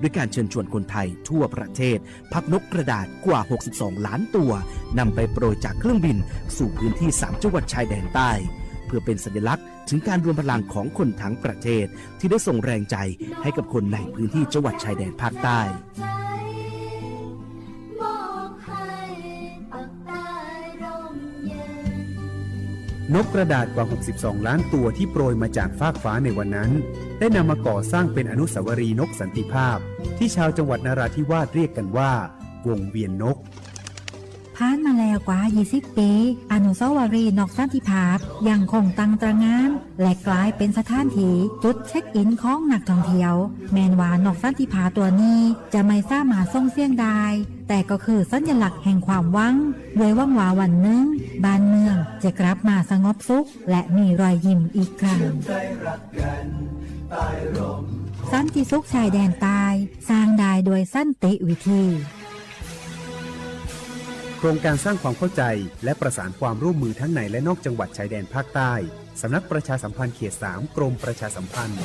ด้วยการเชิญชวนคนไทยทั่วประเทศพับนกกระดาษกว่า หกสิบสองล้านตัว นำไปโปรยจากเครื่องบินสู่พื้นที่ สาม จังหวัดชายแดนใต้ เพื่อเป็นสัญลักษณ์ถึงการรวมพลังของคนทั้งประเทศที่ได้ส่งแรงใจให้กับคนในพื้นที่จังหวัดชายแดนภาคใต้ นกกระดาษกว่า หกสิบสองล้านตัวที่โปรยมาจากฟากฟ้าในวันนั้น ได้นำมาก่อสร้างเป็นอนุสาวรีย์นกสันติภาพ ที่ชาวจังหวัดนราธิวาสเรียกกันว่า วงเวียนนก ผ่านมาแล้วกว่า ยี่สิบ ปี อนุสาวรีย์นกสันติภาพยังคงตั้งตระหง่าน และกลายเป็นสถานที่จุดเช็คอินของนักท่องเที่ยว แม้ว่านกสันติภาพตัวนี้จะไม่สามารถส่งเสียงได้ แต่ก็คือสัญลักษณ์แห่งความหวัง ด้วยหวังว่าวันหนึ่งบ้านเมืองจะกลับมาสงบสุข และมีรอยยิ้มอีกครั้ง สันติสุขชายแดนใต้สร้างได้ด้วยสันติวิธี โครงการสร้างความเข้าใจและประสานความร่วมมือทั้งในและนอกจังหวัดชายแดนภาคใต้ สำนักประชาสัมพันธ์เขต สาม กรมประชาสัมพันธ์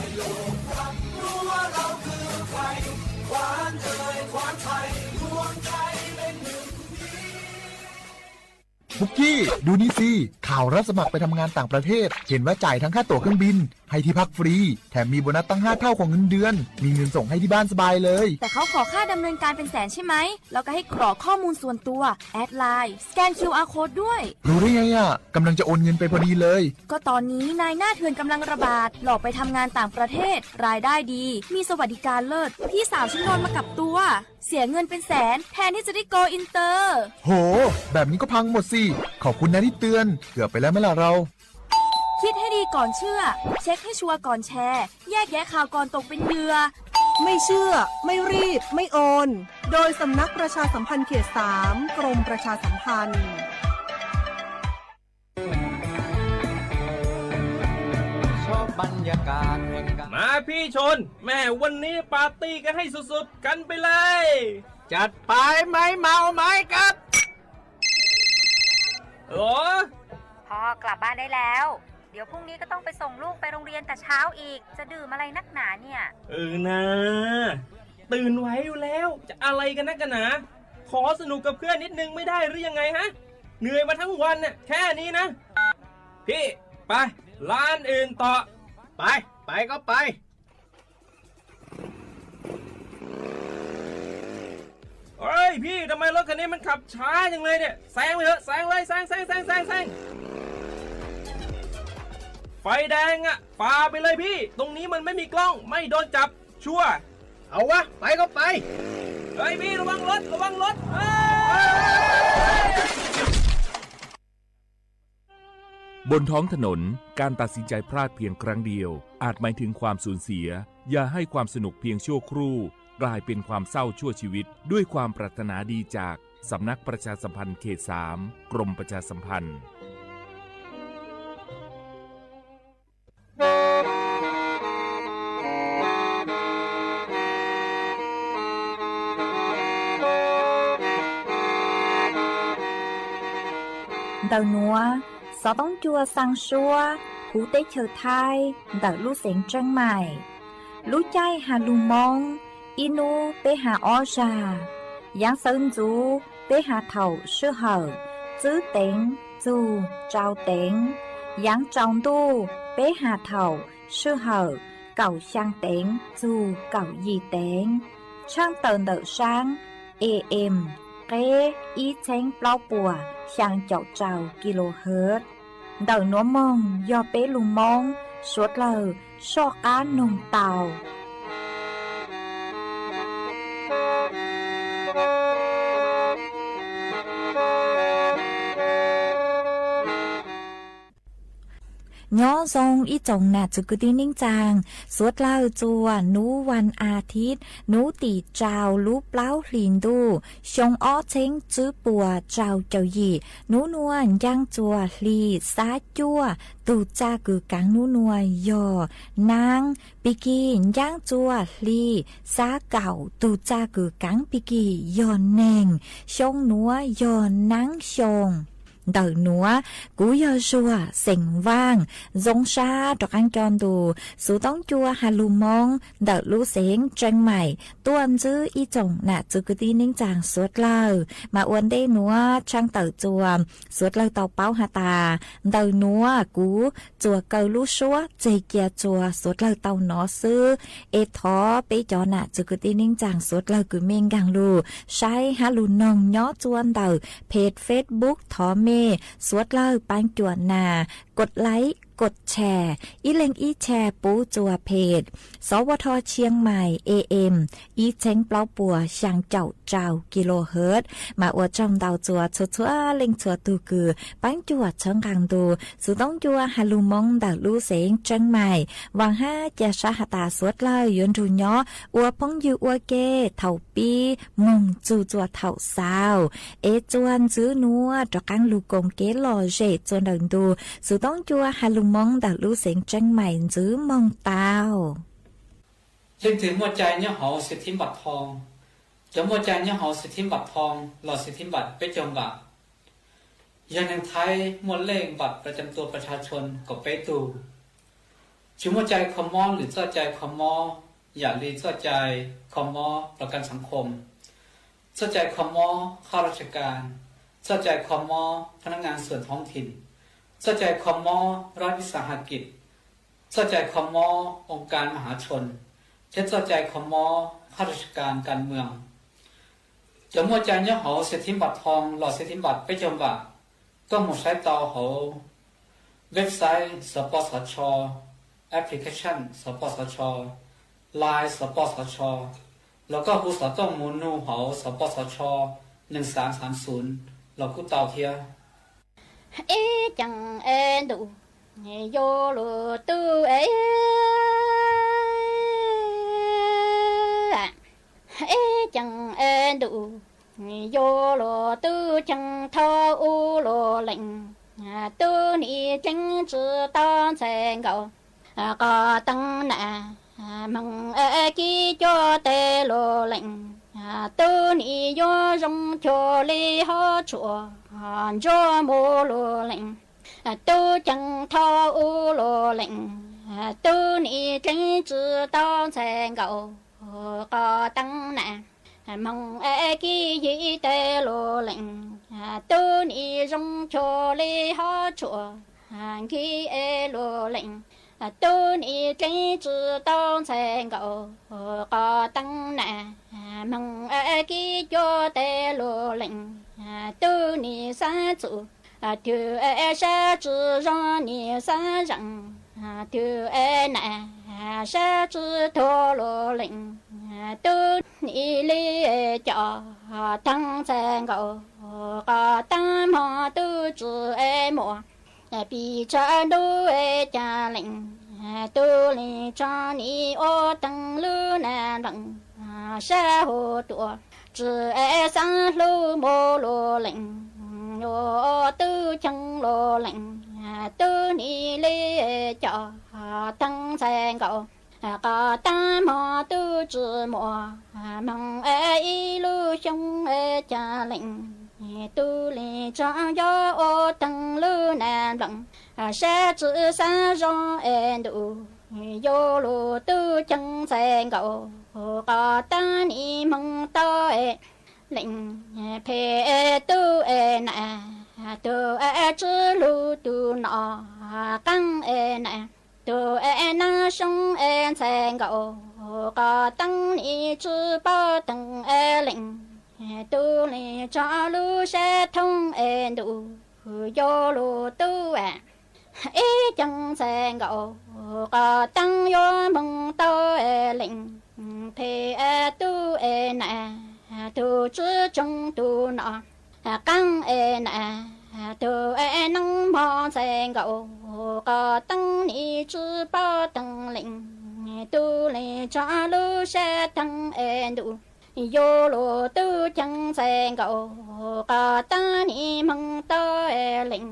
ปุกกี้ ดูนี่สิ ข่าวรับสมัครไปทำงานต่างประเทศ เห็นว่าจ่ายทั้งค่าตั๋วเครื่องบิน ให้ที่พักฟรี แถมมีโบนัสตั้งห้าเท่าของเงินเดือน มีเงินส่งให้ที่บ้านสบายเลย แต่เขาขอค่าดำเนินการเป็นแสนใช่ไหม แล้วก็ให้กรอกข้อมูลส่วนตัว แอดไลน์ สแกน คิวอาร์ โค้ดด้วย รู้ได้ไงอะ กำลังจะโอนเงินไปพอดีเลย ก็ตอนนี้นายหน้าเถื่อนกำลังระบาด หลอกไปทำงานต่างประเทศ รายได้ดี มีสวัสดิการเลิศ พี่สาวฉันโดนมากับตัว เสียเงินเป็นแสน แทนที่จะได้โกลอินเตอร์ โห แบบนี้ก็พังหมดสิ ขอบคุณนะที่เตือน เกือบไปแล้วไหมล่ะเรา คิดให้ดีก่อนเชื่อ เช็คให้ชัวร์ก่อนแชร์ แยกแยะข่าวก่อนตกเป็นเหยื่อ ไม่เชื่อ ไม่รีบ ไม่โอน โดยสำนักประชาสัมพันธ์เขต สาม กรมประชาสัมพันธ์ มาพี่ชน แม่วันนี้ปาร์ตี้กันให้สุดๆ กันไปเลย จัดไป ไม้เมาไม้กัด หรอ พ่อกลับบ้านได้แล้ว เดี๋ยวพรุ่งนี้ก็ต้องไปส่งลูกไปโรงเรียนแต่เช้าอีก จะดื่มอะไรนักหนาเนี่ย เออนะ ตื่นไหวอยู่แล้ว จะอะไรกันนักกันหนา ขอสนุกกับเพื่อนนิดนึงไม่ได้หรือยังไงฮะ เหนื่อยมาทั้งวันน่ะ แค่นี้นะ พี่ ไป ร้านอื่นต่อ ไป ไปก็ไป เฮ้ยพี่ ทำไมรถคันนี้มันขับช้าจังเลยเนี่ย แซงไปเถอะ แซงเลย แซง แซง แซง แซง แซง ไฟแดงอะ ฝ่าไปเลยพี่ ตรงนี้มันไม่มีกล้อง ไม่โดนจับ ชัวร์ เอาวะ ไปก็ไป เฮ้ยพี่ ระวังรถ ระวังรถ เฮ้ย บนท้องถนน การตัดสินใจพลาดเพียงครั้งเดียว อาจหมายถึงความสูญเสีย อย่าให้ความสนุกเพียงชั่วครู่ กลายเป็นความเศร้าชั่วชีวิต ด้วยความปรารถนาดีจากสำนักประชาสัมพันธ์เขต สาม กรมประชาสัมพันธ์ Ntawm nuav, xov tooj cua xaa suab huv teb chaws Thaib ntawm lub xeev Tseeb Maim. Lub caij has lug Moob, ib nub peb has ob zag. Yaav sawv ntxuv peb has thaum sij hawm tsib teev txug rau teev. Yaav tsaus ntuj peb has thaum sij hawm kaum xyaa teev txug kaum yim teev. Tshaaj tawm ntawm saab A M, qeb ib txheeb plaub puas xyaa caum rau kilohertz. Ntawm nuav moog yog peb lug Moob suav dlawg soj qaab noog tau. Nyob zoo ib tsoom nam txiv kwv tij neej tsaa, suav dlawg txuas nub vas as thiv, nub tim rau lub plaub hlis ntuj, xyoo ob txheeb tsib puas rau caum yim. Nub nuav ncaaj txuas hli xab cuaj, tug txaj kws kaav nub nuav yog naab. Pig kig ncaaj txuas hli xab kaum, tug txaj kws kaav pig kig yog neeg. Xyoo nuav yog naab xyoo. ntawm nuav. Kuv yog Zuag xeem Vaaj, zoo sab rov qaab coj ntu xuv toob cua has lug Moob ntawm lub xeev Tseeb Maim tuaj ntsib ib tsoom nam txwv kwv tij neej tsaa suav dlawg. Mas ua ntej nuav tshaaj tawm txuas suav dlawg tau paub has tas ntawm nuav kuv txuas kaw lub suab tseg cia txuas suav dlawg tau nov xwb. Es thov peb cov nam txwv kwv tij neej tsaa suav dlawg kws mej nkaag lug saib hab lug noog nyob txua ntawm page Facebook, thov mej suav dlawg paab cuam nas kod like kod share, ib leeg ib share pub txua page Sov Vaj Dho Tshiab Mais A M ib txheeb plaub puas xyaa caum rau kilohertz. Mas ua tsaug ntau txua txhua txhua leej txhua tug kws paab cuam txhawb nqaa ntu xuv toob cua has lug Moob ntawm lub xeev Tseeb Maim. Vaam hab ca sab has tas suav dlawg yuav nrug nyob ua phooj ywg ua ke thaum pib moog txug txua thaum xaus. Es txua ntxiv nuav rov qaab lug koom kev lom zem txua ntawm ntu xuv toob cua has lug Moob ntawm lub xeev Tseeb Maim ntxiv moog tau. Leej twg muaj cai nyob hauv xwm thib npam thoo, cov muaj cai nyob hauv xwm thib npam thoo los xwm thib npam peb caug npam, yog neeg Thaib muaj lej npam pras cam tua pas tshaj tshua kaum peb tug. Tsis muaj cai kho mob lwm txoj cai kho mob, yaam li txoj cai kho mob pras kam xav khom, txoj cai kho mob khab raj tshaj kas, txoj cai kho mob phab nab ngaa xuam thoob thim, txoj cai kho mob rab vis xas has kim, txoj cai kho mob oo kas mas hav tshua, thiab txoj cai kho mob khab raj tshaj kas kas mws. Cov muaj cai nyob hauv xwm thib npam thoo los xwm thib npam peb caug npam, koj moog saib tau hauv website Xov Pov Xov Tsho, application Xov Pov Xov Tsho, Line Xov Pov Xov Tsho, los koj hu xov tooj moog nug hauv Xov Pov Xov Tsho neeg xaav xaav xum los kuj tau thiab. Ib ceem es ntuj yuav luag tub es, ib ceem es ntuj yuav luag tub ceem thauj ub luag leej, tub nim tseeb tsi tau ntxhais nkaus, qos teeb nam, moog es kib cuab tes luag leej, tub nim yuav zoo cuag li hov tsuas ntsuab mus luag leej, tub ceem thauj ub luag leej, tub nim tseeb tsi tau ntxhais nkaus, qos teeb nam, moog es kib yig tes luag leej, tub nim zoo cuag li hov tsuas nkig es luag leej, tub nim tseeb tsi tau ntxhais nkaus, qos teeb nam, moog es kib cuab tes luag leej, tub nim xaav txum, tug es sab tsi zoo nim xaav zeem, tug es nam, sab tsi tuag luag leej, tub nim li cov teeb ntxhais nkaus, qos teeb mog tub tsi es muaj, pis tsawg ntuj es ca leej, tub leej tso nim ua teeb lub nam npleem, sab huv tuaj tsi es xaav hlub mus luag leej, ua tub ceeb luag leej, tub nim li cov teeb ntxhais nkaus, qos teeb mog tub tsi muaj, moog es ib lub xyoo es ca leej, tub leej tso nco ua teeb lub nam npleem, sab tsi xaav zoo es ntuj yuav luag tub ceeb ntxhais nkaus, qos teeb nim moog tau es leej, phem tub es nam, tug es tsi lug tug no, qaab es nam, tug es nab xyoo es ntxhais nkaus, qos teeb nim tsi paub teeb es leej, tub leej tso lub sab thoob es ntuj yuav luag tub ib ceeb ntxhais nkaus, qos teeb yuav moog tau es leej, phem tub es nam, tug tsi tsoog tug no, qaab es nam, tug es nab mog ntxhais nkaus, qos teeb nim tsi paub teeb leej, tub leej tso lub sab thoob es ntuj yuav luag tub ceeb ntxhais nkaus, qos teeb nim moog tau es leej,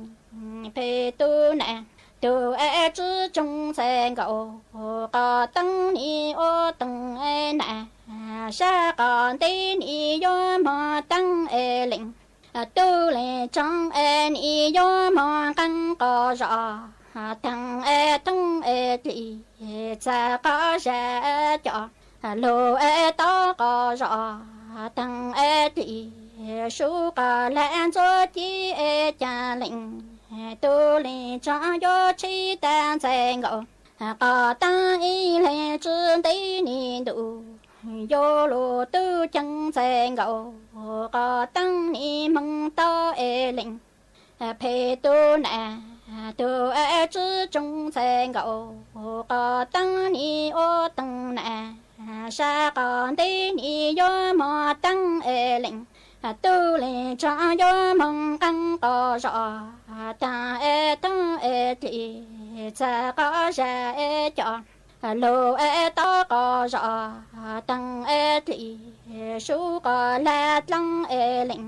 phem tub nam, tug es tsi tsoog ntxhais nkaus, qos teeb nim ua teeb es nam, sab qos ntej nim yuav mog teeb es leej, Tub Leej Tsoom es nim yuav moog nqee qos zos, Theej es Thoob es Dlim txag qos zag coj, Lug es Tob qos zos, Theej es Dlim sub qos lag ntxuav ci es Cag Leej. Tub Leej Tsoom yuav tshib tag ntxhais nkaus, qos taab ib leeg tsi ntev nim ntuj, yuav lug tub ceev ntxhais nkaus, qos taab nim moog tau es leej. Phem tub nam, tub es tsi tsoom ntxhais nkaus, qos taab nim ua teej nam, sab qos ntev nim yuav moog taab es leej. Tub Leej Tsoom yuav moog nqee qos zos, Theej es Thoob es Dlim txag qos zag es coj, Lug es Tob qos zos, Theej es Dlim sub qos lag dlaab es leej.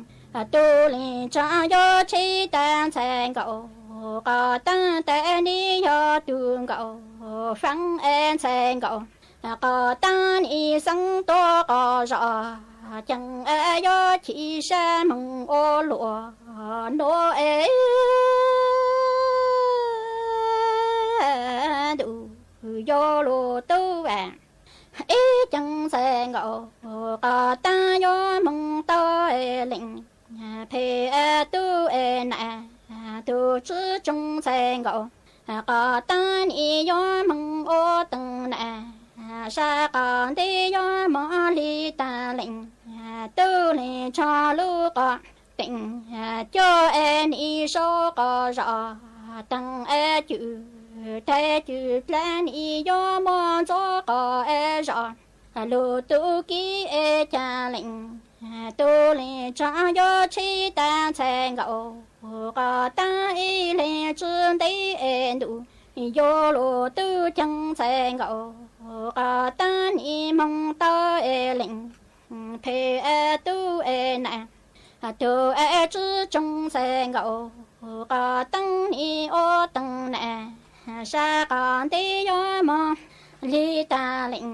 Tub Leej Tsoom yuav tshib tag ntxhais nkaus, qos taab tes nim yog tug nkaus, faab es ntxhais nkaus, qos taab nim xeeb tuab qos zos, ceev es yuav chim sab moog ua luam nuav es ntuj yuav lug tub ib ceev ntxhais nkaus, qos taab yuav moog tau es leej. Phem tub es nam, tub tsi tsoom ntxhais nkaus, qos taab nim yuav moog ua teej nam, sab qos ntev yuav moog hli tag leej. Tub Leej Tsoom lub qos teem, cuaj es nim sau qos zos, Theej es Cwm, Theej Cwm dlaab nim yuav muaj ntxuav qos es zos, Lug tub kib es Cag Leej. Tub Leej Tsoom yuav tshib tag ntxhais nkaus, qos taab ib leeg tsi ntev es ntuj, yuav lug tub ceev ntxhais nkaus, qos taab nim moog tau es leej. Phem tub es nam, tub es tsi tsoom ntxhais nkaus, qos taab nim ua teej nam, sab qos ntev yuav moog hli tag leej.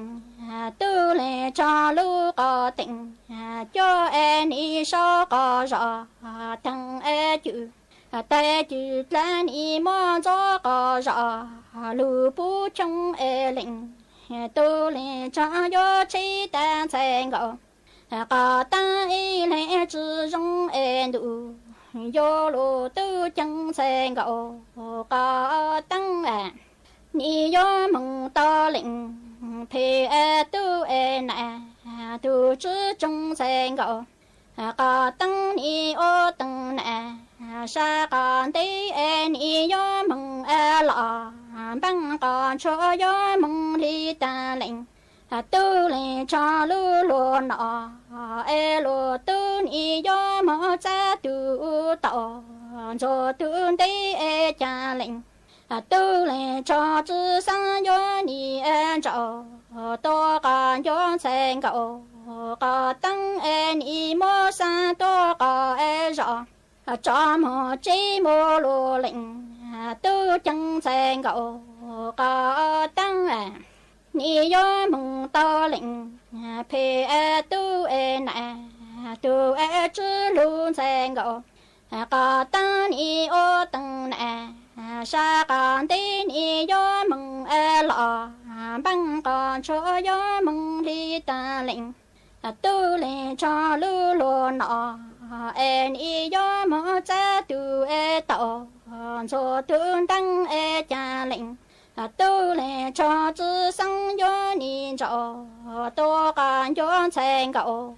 Tub Leej Tsoom lub qos teem, cuaj es nim sau qos zos, Theej es Cwm, Theej Cwm dlaab nim muaj ntxuav qos zos, Lug pub choo es leej. Tub Leej Tsoom yuav tshib tag ntxhais nkaus, qos taab ib leeg tsi zoo es ntuj, yuav lug tub ceev ntxhais nkaus, qos taab nim yuav moog tau leej. Phem tub es nam, tub tsi tsoom ntxhais nkaus, qos taab nim ua teej nam, sab qos ntev es nim yuav moog es los, npaab qos ntsuag yuav moog hli tag leej. Tub Leej Tsoom lub luag no, es lug tub nim yuav moog txab tug tau, ntxuag tug ntev es Cag Leej. Tub Leej Tsoom tsi xaav yuav nim es nraum, tuab qos ncuav ntxhais nkaus, qos taab es nim muab xaav tuab qos es zos, tso moog tseb muaj lug leej. Tub ceev ntxhais nkaus, qos taab nim yuav moog tau leej. Phem tub es nam, tub es tsi lug ntxhais nkaus, qos taab nim ua teej nam, sab qos ntev nim yuav moog es los, npaab qos ntsuag yuav moog hli tag leej. Tub Leej Tsoom lub luag no, es nim yuav moog txab tug es tau, ntxuag tug nteeb es Cag Leej. Tub Leej Tsoom tsi xaav yuav nim nraum, tuab qos ncuav ntxhais nkaus,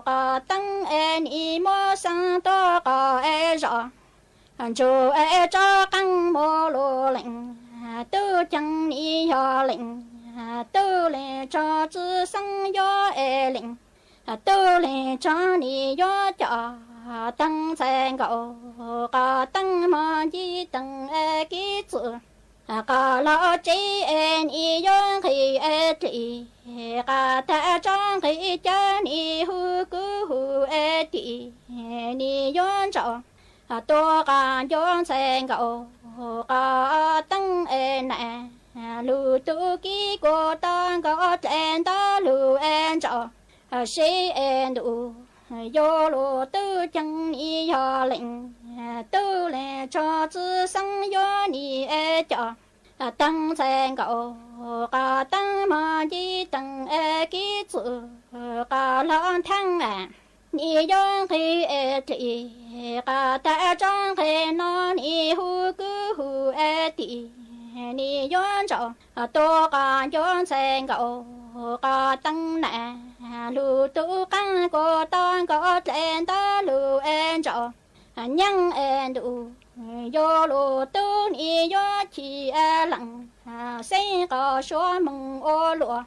qos taab es nim muab xaav tuab qos es zos, ntsuag es tso qeej muaj lug leej. Tub ceev nim yog leej, Tub Leej Tsoom tsi xaav yuav es leej. Tub Leej Tsoom nim yuav coj teeb ntxhais nkaus, qos teeb mog nci teeb es kib txwm, qos los tseb es nim yuav nqhis es dlim, qos tag tso nqhis cawv nim hu kuv hu es tim, nim yuav nraum, tuab qos ncuav ntxhais nkaus, qos teeb es nam, lug tub kib kuas tau nkaus dlaim ntawv lug es nraum, sib es ntuj, Yuav luag tub ceev nim yog leej tub le tso txwj xeeb yuav nim coj teeb ntxhais nkaus qos teeb mog nci teem es kib txwm qos hlob ntheeb nim yuav nqhis es dlim qos tag tso nqhis no nim hu kwv hu es tim nim yuav ntsaum tua qos ncuav ntxhais nkaus qos teeb na lug tub qeeb kuv tau nkaus dlej ntawd lug es ntsaum nyeeb es ntuj yuav luag tub nim yuav chim leej xeeb qos suav moog ua luaj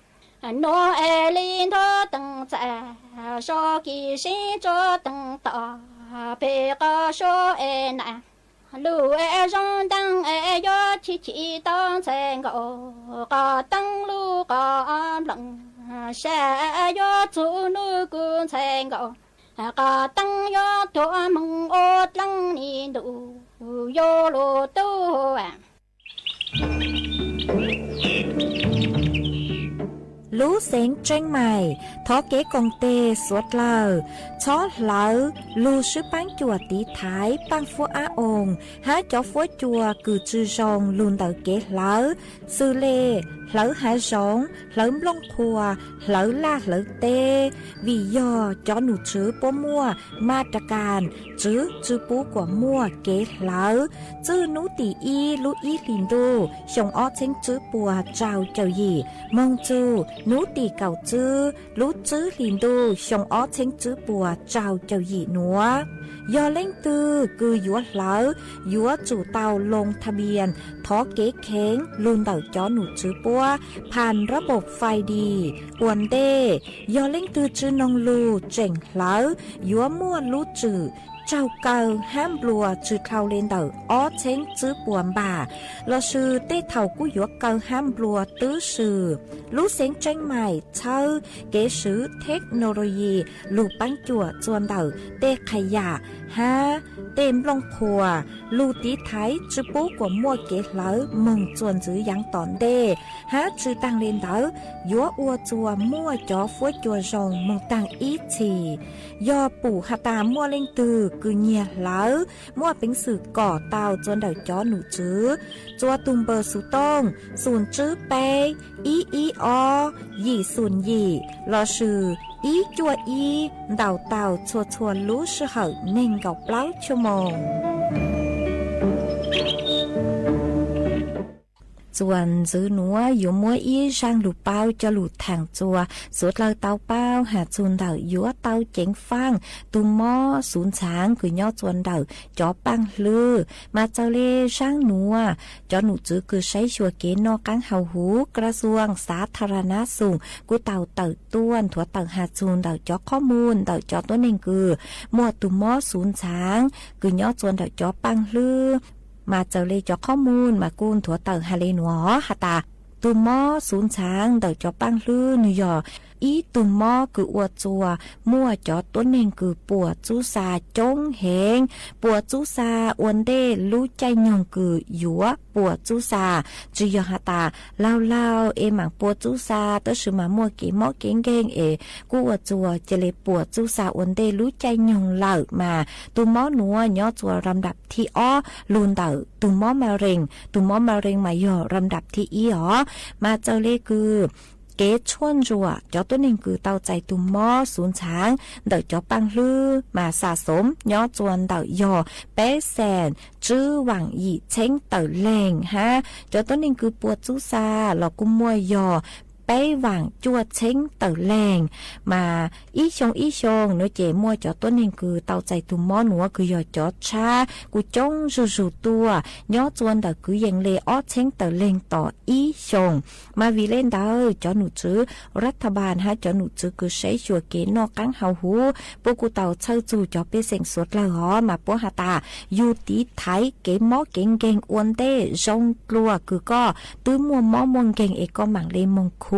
nuav es li ntuav teem txais so kis sib tsuav teem tom pem qos suav es na lug es zoo nteeb es yuav chim chim tau ntxhais nkaus qos teeb lub qos nplooj sab yuav txug nuav kuv ntxhais nkaus qos teeb yuav tuag moog ua dleej nim ntuj yuav luag tub Lub xeev Tseeb Maim thov kev koom teg suav dlawg txhob hlawv lug swb paab cuam tiv thaiv paaj fuab ab oos hab cov fuab cua kws tsi zoo lug ntawm kev hlawv, xws le hlawv hav zoov, hlawv nplooj qhuav, hlawv laj hlawv teb, vim yog cov num tswv puab muaj ma ra kas tswv tsi pub kuam muaj kev hlawv. Txwj nub tim ib lub ib hlis ntuj xyoo ob txheeb tswb puas rau caum yim moog txug nub tim kaum tswb lub tswb hlis ntuj xyoo ob txheeb tswb puas rau caum yim nuav. Yog leej twg kws yuav hlawv, yuav tsum tau loo tha npias thov kev kheev lug ntawm cov num tswv puab phas rab pom fais dis ua ntej. Yog leej twg tsi noog lug tseem hlawv, yuav muaj lub tswm tsaug kaw hab nplua tsi dhau le ntawm ob txheeb tswb puas npam, lossis tej thaum kuj yuav kaw hab nplua twb swm. Lub xeev Tseeb Maim txhawb kev swv theknologi lug paab cuam txuas ntawm tej qha yam hab tej nplooj qhuav lug tiv thaiv tsi pub kuam muaj kev hlawv moog txuas ntxiv yaav tom ntej, hab tsi taag le ntawd yuav ua txuas muaj cov fuab cua zoo moog taag ib txhis. Yog pum has tas muaj leej twg kws nyiag hlawv, muaj peev xwm kom tau txuas ntawm cov num tswv txuas tug npawb xuv tooj xoom tswb peb ib ib ob yim xoom yim lossis ib cuaj ib ntaus tau txhua txhua lub sij hawm neeg nkaum plaub chua moos. Txuas ntxiv nuav yuav muab ib zaaj lug paub coj lug thaam txuas suav dlawg tau paub has txug ntawm yuav tau ceev faaj tug mob xuv ntxhaav kws nyob txuas ntawm cov paaj hlwb. Mas txawm le zaaj nuav cov num tswv kws saib xyuas kev noj qaab haus huv kras xuas xav tha ra nab xoom kuj tau tawm tuaj nthuav tawm has txug ntawm cov qhob mus ntawm cov tuab neeg kws muaj tug mob xuv ntxhaav kws nyob txuas ntawm cov paaj hlwb. Mas txawm le cov qhob mus mas kuj nthuav tawm has le nuav has tas tug mob xuv ntxhaav ntawm cov paaj hlwb nwg yog ib tug mob kws ua txuas muaj cov tuab neeg kws puas txub xa coob heev, puas txub xa ua ntej lub caij nyoog kws yuav puas txub xa. Tsi yog has tas laug laug es maam puas txub xa, tab sis mas muaj kev mob kev nkeeg es kuj ua txuas ca le puas txub xa ua ntej lub caij nyoog lawm. Mas tug mob nuav nyob txuas ram dam thib ob lug ntawm tug mob ma rees, tug mob ma rees mas yog ram dam thib ib os. Mas txawm le kws kev tshuaj ntsuam cov tuab neeg kws tau txais tug mob xuv ntxhaav ntawm cov paaj hlwb mas xam xoom nyob txuas ntawm yog peb xees tswb vaam yim txheeb tawm leeg hab cov tuab neeg kws puas txub xa los kuj muaj yog peb vaam cuaj txheeb tawm leeg. Mas ib xyoo ib xyoo nuav ces muaj cov tuab neeg kws tau txais tug mob nuav kws yog cov tshab kuj coob zuj zug tuaj nyob txuas ntawm kwv yees le ob txheeb tawm leeg tom ib xyoos. Mas vim le ntawd cov num tswv rat tha npas hab cov num tswv kws saib xyuas kev noj qaab haus huv puab kuj tau txhawj txug cov pej xeem suav dlawg hov mas puab has tas yug tiv thaiv kev mob kev nkeeg ua ntej zoo dlua kws koj twb muaj mob muaj nkeeg es koj maam le moog khu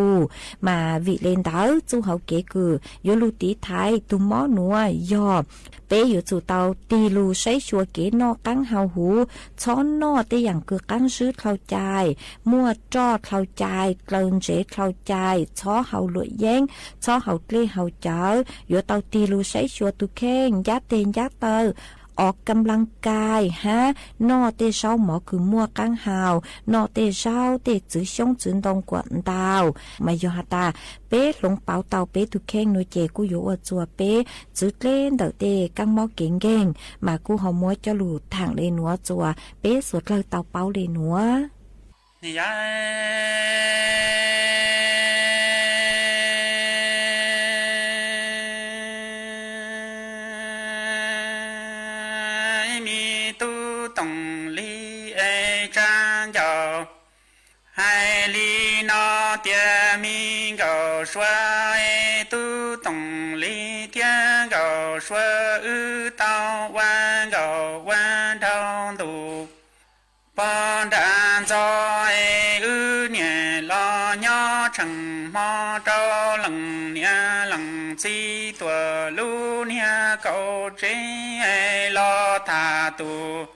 Mas vim le ntawd txuj hauv kev kws yuav lug tiv thaiv tug mob nuav yog peb yuav tsum tau tig lug saib xyuas kev noj qaab hau huv, txhob noj tej yaam kws qaab zwb dlhau cai, muaj roj dlhau cai, dlaws ntsev dlhau cai, txhob haus luam yeeb, txhob haus dlej haus cawv, yuav tau tig lug saib xyuas tug kheej, ncab teg ncab taw, o kam laj kais hab noj tej zaub mov kws muaj qaab hau, noj tej zaub tej txwv xyoob txwv ntoo kuam ntau. Mas yog has tas peb hloov pauv tau peb tug kheej nuav ces kuj yuav ua txuas peb txwv dleb ntawm tej kaab mob kev nkeeg. Mas kuj ho muab coj lug thaam le nuav txuas peb suav dlawg tau paub le nuav. Me tub Toom Lis es tsa ncauj, hais li no tias me nkauj Suav es tub Toom Lis thiab nkauj Suav wb tau ua nkauj ua nraug ntuj puag nram ntxo es wb niam los nyob tsheej hmo rau leej niam leej txiv tuam lub niag kaum tsev es los tham tus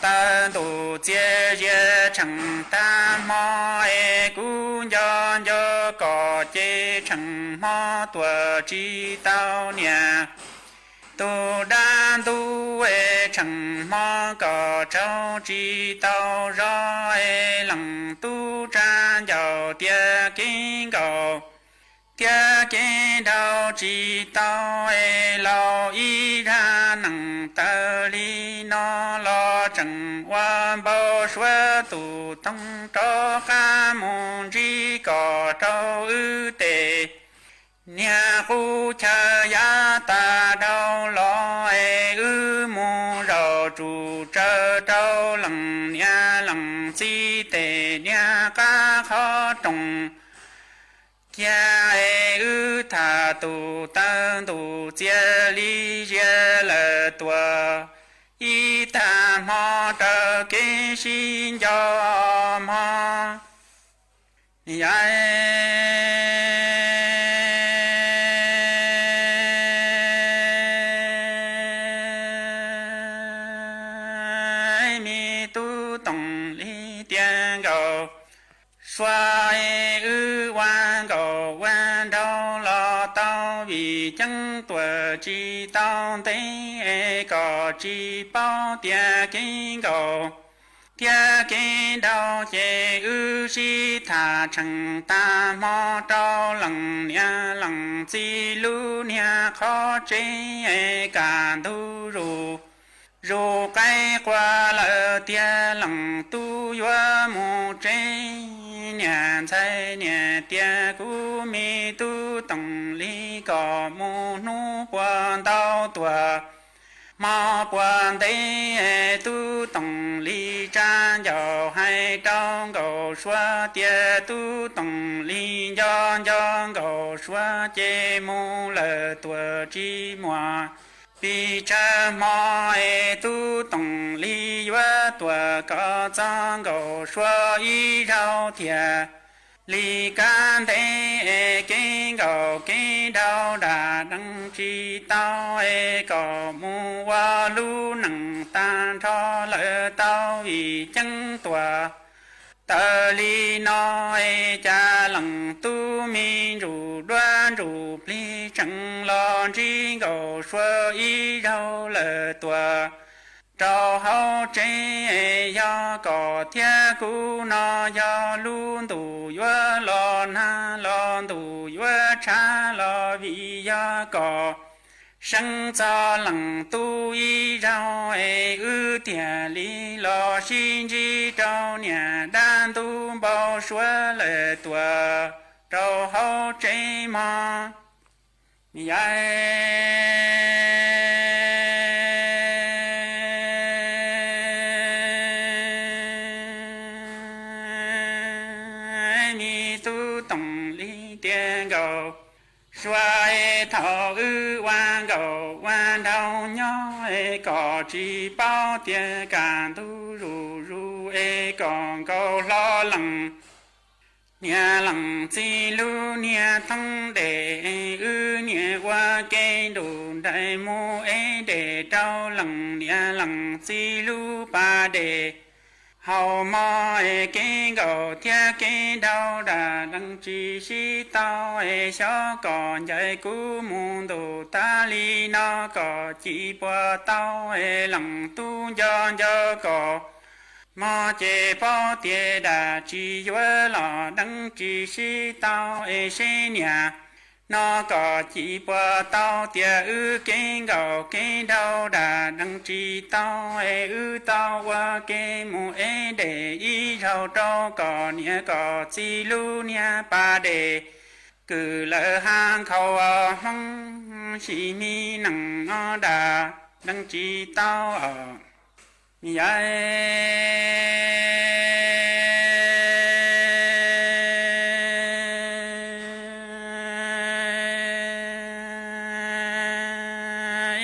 taw ntuj txias zias tsheej tag hmo es kuv nco nco kom ces tsheej hmo tuam tsis tau niam. Tus dab ntub es tsheej hmo kom tsaug tsis tau zog es leej tub tsa ncauj tias kev nkaum thiab kev nraug tsis tau es laus ib zag neej tawv li no los tseem ua npau suav tus toog rov qab mus ntsib kom rau wb tes niag qub chaw yav tas dhau los es wb mus zaum tsum tsawv rau leej niam leej txiv tes niag qab qhov rooj kiag es wb tham tus taw ntuj txias li zias lawm tuam ib tag hmo raws kev sib nco hmo. Me tub Toom Lis tias nkauj Suav es wb ua nkauj ua nraug los tau vim ceeb tuam tsis tau ntev es kom tsis paub tias kev nkaum thiab kev nraug ces wb sib tham tsheej tag hmo rau leej niam leej txiv lub niag qhov tsev es kaj ntug zus zus qaib qua lawm tiag leej tub yuav mus tsev. Niam ntxhais niam tias kuv me tub Toom Lis kom mus hnub puas ntau tuam hmo puas ntev. Tub Toom Lis tsa ncauj hais rau nkauj Suav tias tub Toom Lis nco nco nkauj Suav ces mus lawm tuam tsis muaj pes tsawg hmo es tub Toom Lis yuav tuam kom txog nkauj Suav ib zaug thiaj li kaj ntev es kev nkaum kev nraug dam dees tsis tau es kom mus ua lub neej tag nrho lawm tau vim ceeb tuam tawv li no es cas leej tub me ntsuj duab ntsuj plig tseem los ntsib nkauj Suav ib zaug lawm tuam rau hauv tsev. Yog kom thiab kuv no yog lub ntuj yuav los nag los ntuj yuav tshav los vim yog kom seeb txog leej tub ib zaug es wb thiaj li los sib ntsib rau niam dab ntub npau suav lawm tuam rau hauv tsev mog. Yai, me tub Toom Lis tias nkauj Suav es thaum wb ua nkauj ua nraug nyob es koj tsis paub tias kaj ntug zuj zus es kom nkauj hlob leej Niam leej txiv lub niag thoob dej, wb niam ua ke nrug nraim mus ev dej rau leej niam leej txiv lub pas dej. Haus mov es kev nkaus thiab kev nraug dam deev tsis sib tau es xyov kom ncaim kuv mus ntuj tag li no kom cim puas tau es leej tub nco nco kom mog ces paub tias dam tsis yuav los deev tsis sib tau es seb niam no kom cim puas tau tias wb kev nkaus kev nraug dam deev tsis tau es wb tau ua ke mus ev dej ib zaug rau kom niam kom txiv lub niag pas dej kwv lawm ha nkhaus hmoob sim me neej no dam deev tsis tau os. Yam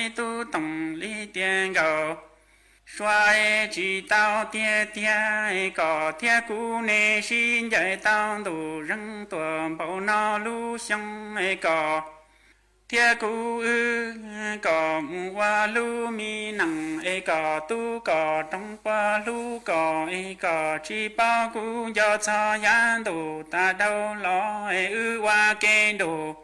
ib tug toom li tias nkaus sua es tsis tau tiag tiag es kom thiab kuv ne sib ncaim tau ntuj zeeg tuaj npaum no lub xyoo es kom thiab kuv wb kom mus ua lub me neej es kom tub kom roog puas hlub kom es kom tsis paub kuv nco txog yav ntuj tas dhau los es wb ua ke nrug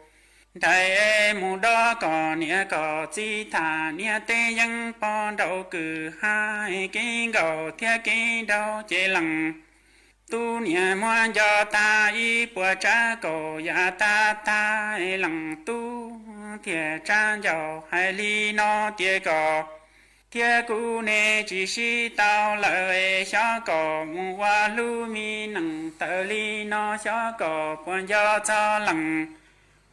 nraim es mus dob kom niam kom txiv tham niam tej yeeb pog nraug kwv ha es kev nkaus thiab kev nraug ces leej tub niam muab nco tag ib puas tsav kaum yam tag tag es leej tub thiaj tsa ncauj hais li no tias kom thiab kuv ne tsis sib tau lawm es xyov kom mus ua lub me neej tawm li no xyov kom puas nco txog leej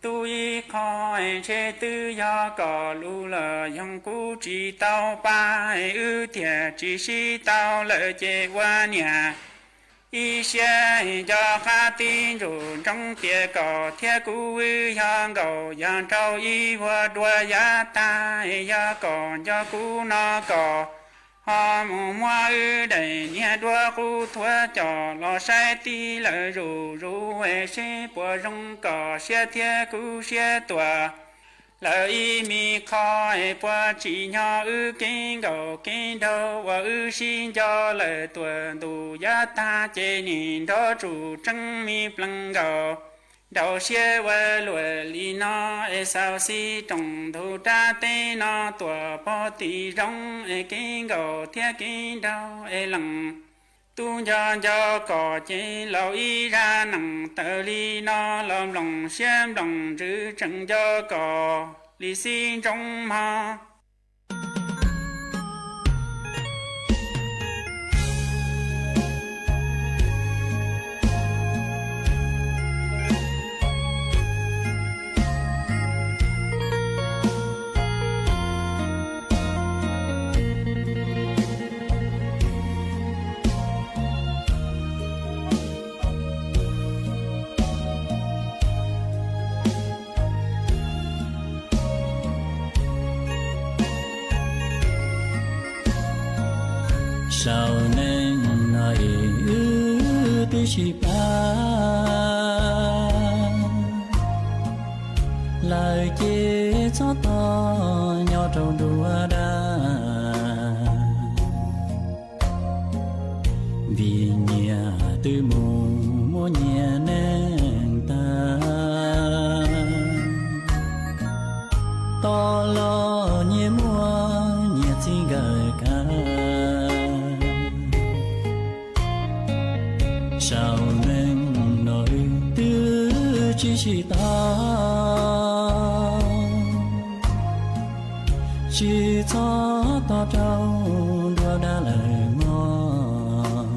tub ib qho es ntshe twb yog kom lus lawm yoog kuv tsis tau pab es wb thiaj tsis sib tau lawm ces ua niam ib siab nco qab tib ntsuj ntsoov tias kom thiab kuv wb yog nkaus yog nraug ib vuag dua yav tag es yog kom nco kuv no kom ho mus muab wb daim niag duab qub thuav coj los saib tib lawm zuj zus es seb puas zoo kom siab thiab kuv siab tuaj lawm ib me qho es puas tsim nyog wb kev nkaus kev nraug uas wb sib nco lawm tuaj ntuj yav tag ces nim nrov tsuj tseeb me plees nkaus. Nraus siab ua luaj li no es xaus xib rooj ntug rab teb no tuaj pog tim zoov es kev nkaus thiab kev nraug es leej tub nco nco kom ces laus ib zaj neej tawm li no los nplooj siab nplooj ntsws tseem nco kom li xib ntsoov mog. Saum neej no es wb twb sib pab lawm ces txhob tog nyob rau nruab dab, vim nyias twb mus muaj nyias neej tag, tau los nyias muaj nyias txij nkawm kab. Saum neej no wb twb tsis sib tau, tsis txhob tog rau nruab dab lawm mog.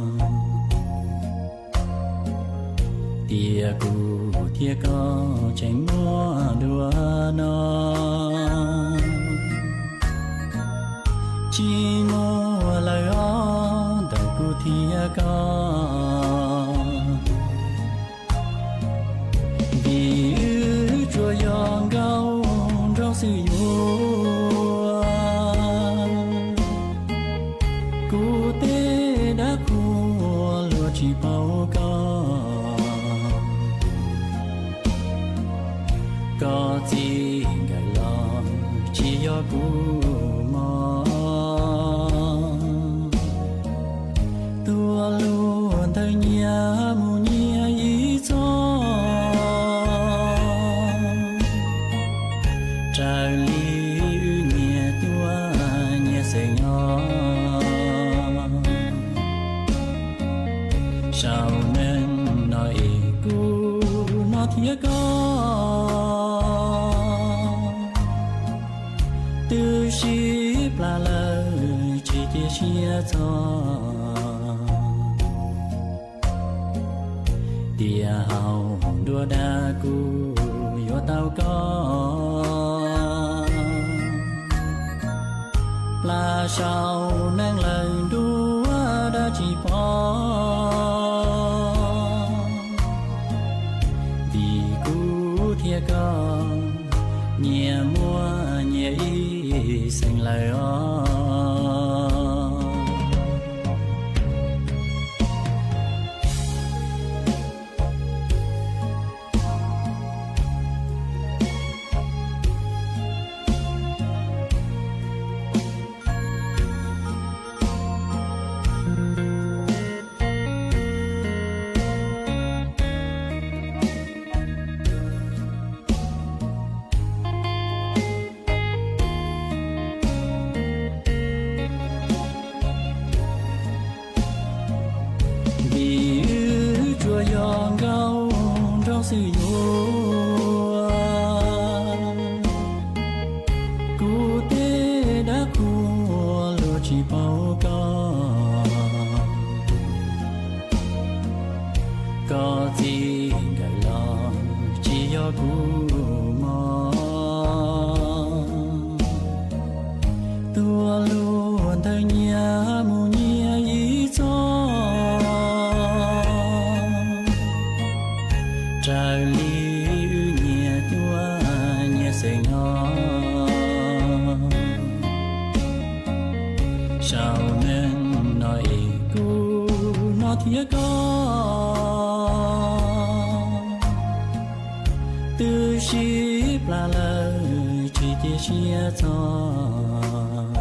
Tiam kuv thiab koj tseem muaj dua no, tsis muaj lawm os ntawm kuv thiab koj. Vim wb tsuas yog nkauj nraug xwb yuav, kuv tej dab qhuas luag tsis paub koj. Kuv mog, tuaj luag ntawd nyias mus nyias ib txoj, raws li wb nyias cuab nyias xeem os. Saum neej no es kuv no thiab koj, twb sib plas lawm tsis cia siab txog. Tiam hauv nruab dag kuv yuav tau koj, plas saum neej lawm nruab dag tsis pom. Vim kuv thiab koj nyias muaj nyias ib xeem lawm os. Vim wb tsuas yog nkauj nraug xwb yuav, kuv tej dab qhuas luag tsis paub koj. Koj txij nkawm los tsis yog kuv mog, tuaj luag ntawd nyias mus nyias ib txoj, raws li wb nyias cuab nyias xeem os. Saum neej no es kuv no thiab koj, twb sib plas lawm tsis cia siab txog.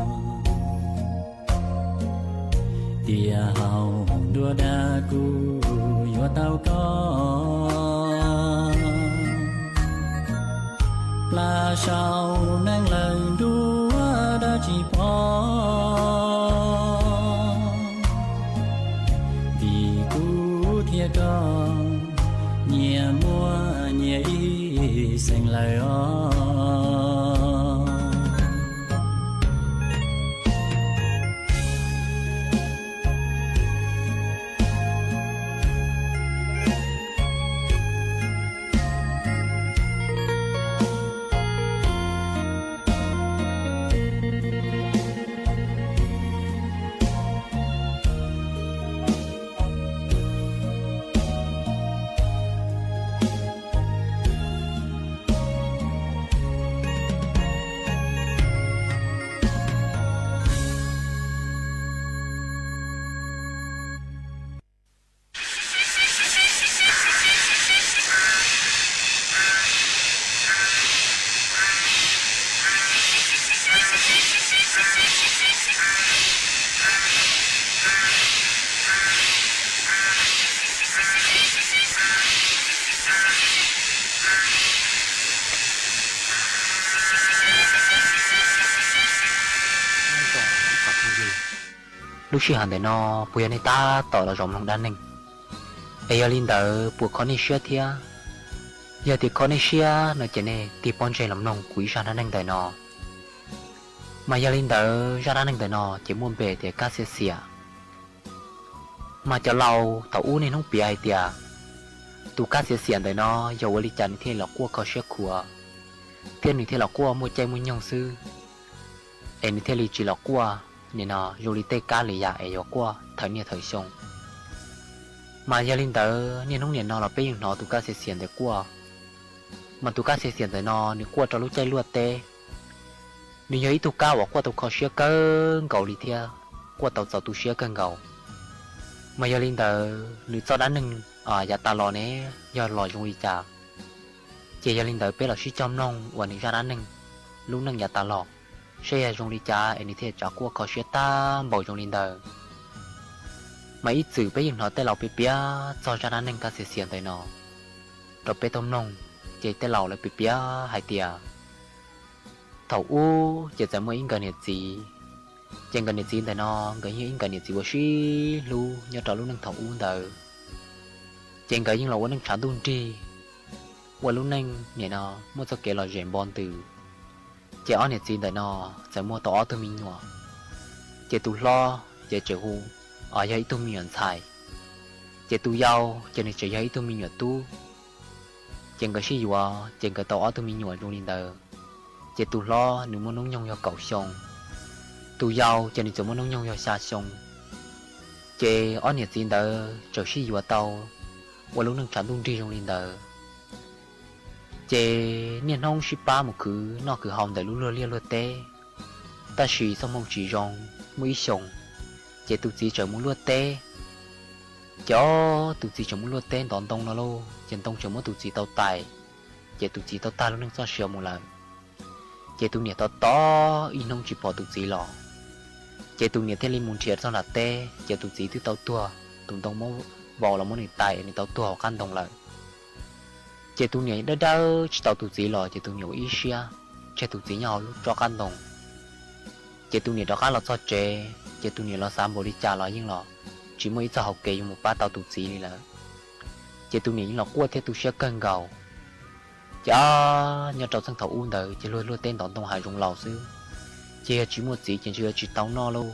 Tiam hauv nruab dag kuv yuav tau koj, plas saum neej lawm nruab dag tsis pom. Vim kuv thiab koj nyias muaj nyias ib xeem lawm os. Lub sij hawm ntawm no puas yog nej tab tom los zaum mloog dab neeg? Es yog li ntawd puas kho nej siab thiab? Yog tias kho nej siab no ces nej tig pob ntseg los mloog kuv ib zaj dab neeg ntawm no. Mas yog li ntawd zaj dab neeg ntawm no ces muaj npe tias Kab Xiav Xiam. Mas cov laus thaum ub niaj hnub piav hais tias tus Kab Xiav Xiam ntawm no yog ua li cas nws thiaj los quaj kho siab khuav, thiab nws thiaj los quaj muaj caij muaj nyoog xwb, es nws thiaj li tsis los quaj nim no zoo li tej kab li yam es yuav quaj thawm niaj thawm xyoo. Mas yog li ntawd niaj hnub nim no los peb yeej hnov tus Kab Xiav Xiam ntawd quaj. Mas tus Kab Xiav Xiam ntawm no nws quaj rau lub caij luaj teb. Nws yog ib tug kab uas quaj tau kho siab kawg nkaus li thiab quaj tau txaus tu siab kawg nkaus. Mas yog li ntawd nws txoj dab neeg yav tas los ne yog los zoo li cas, ces yog li ntawd peb los sib cog mloog uas nws zaj dab neeg lub neej yav tas los saib yog zoo li cas es nws thiaj tsav quaj kho siab tag npaum zoo li ntawd. Mas ib txwm peb yeej hnov tej laus piav piav txog zaj dab neeg kaj xiav xiav ntawm no rau peb tau mloog, ces tej laus lawv piav piav hais tias thaum ub ces txawm muaj ib nkawd niam txiv, ces nkawd niam txiv ntawm no nkawd yog ib nkawd niam txiv uas sib hlub nyob rau lub neej thaum ub ntawd. Ces nkawd yeej los ua neej tshav ntuj nrig, ua lub neej nim no muaj txoj kev lom zem npo ntws. Ces ob niam txiv ntawm no txawm muaj tau ob tug me nyuam, ces tus hlob ces tseem hu, yog ib tug me nyuam ntxhais, ces tus yau ces nws tseem yog ib tug me nyuam tub. Ces nkawd sib yuav ces nkawd tau ob tug me nyuam zoo li ntawd. Ces tus hlob nws muaj hnub nyoog yog kaum xyoo, tus yau ces nws txawm muaj hnub nyoog yog xya xyoo. Ces ob niam txiv ntawd txawm sib yuav tau ua lub neej tshav ntuj nrig zoo li ntawd. Ces niaj hnub sib pab mus khwv noj khwv haus ntawm lub luag liaj luag teb. Tab sis txoj hmoo tsis zoo, muaj ib xyoos, ces tus txiv txawm mus luaj teb. Ces ob tus txiv txawm mus luaj teb ntov ntoo no lauj, ces ntoo txawm muab tus txiv tau tais, ces tus txiv tau tag lub neej txoj sia mus lawm. Ces tus niam tos tos ib hnub tsis pom tus txiv los, ces tus niam thiaj li mus nrhiav txog nram teb, ces tus txiv twb tau tuag, tus ntoo muab vau los muab nws tais nws tau tuag hauv qab ntoo lawm. Ces tus niam dawb dawb tsis tau tus txiv los ces tus niam ua ib siab tseg tus txiv nyob hauv lub tsob qab ntoo. Ces tus niam rov qab los txog tsev, ces tus niam los xav npaum li cas los yeej los tsis muaj ib txoj hau kev yuav mus pab tau tus txiv li lawm. Ces tus niam yeej los quaj thiab tu siab kawg nkaus. Ces nyob rau txheej thaum ub ntawd ces luag luaj teb ntov ntoo hav zoov laus xwb, ces yog tsis muaj txiv ces ntshe yuav tsis tau noj lauj.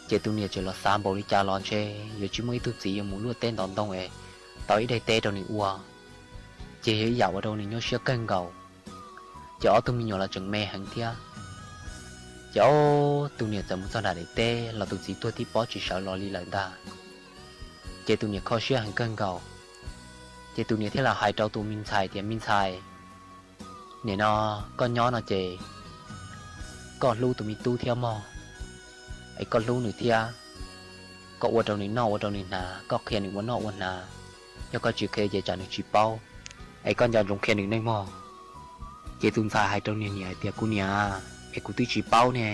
Ces tus niam tseem los xav npaum li cas los ntshe yuav tsis muaj ib tug txiv yuav mus luaj teb ntov ntoo es tau ib daim teb rau nws ua, ces yog ib yam ua rau nws nyuaj siab kawg nkaus. Ces ob tug me nyuam los tseem me heev thiab. Ces ob tus niam txawm mus txog nram daim teb los tus txiv tuag tib pob tsis sawv los li lawm ntag. Ces tus niam kho siab heev kawg nkaus. Ces tus niam thiaj los hais rau tus me ntxhais tias, me ntxhais, nim no koj nyob no ces koj hlub tus me tub thiab mog, es koj hlub nws thiab, koj ua rau nws noj ua rau nws hnav, koj qhia nws ua noj ua hnav, yog koj tsis qhia ces tsam nws tsis paub, es koj nco ntsoov qhia nws nej mog. Ces tus ntxhais hais rau niag niam hais tias, kuv niam, es kuv twb tsis paub ne,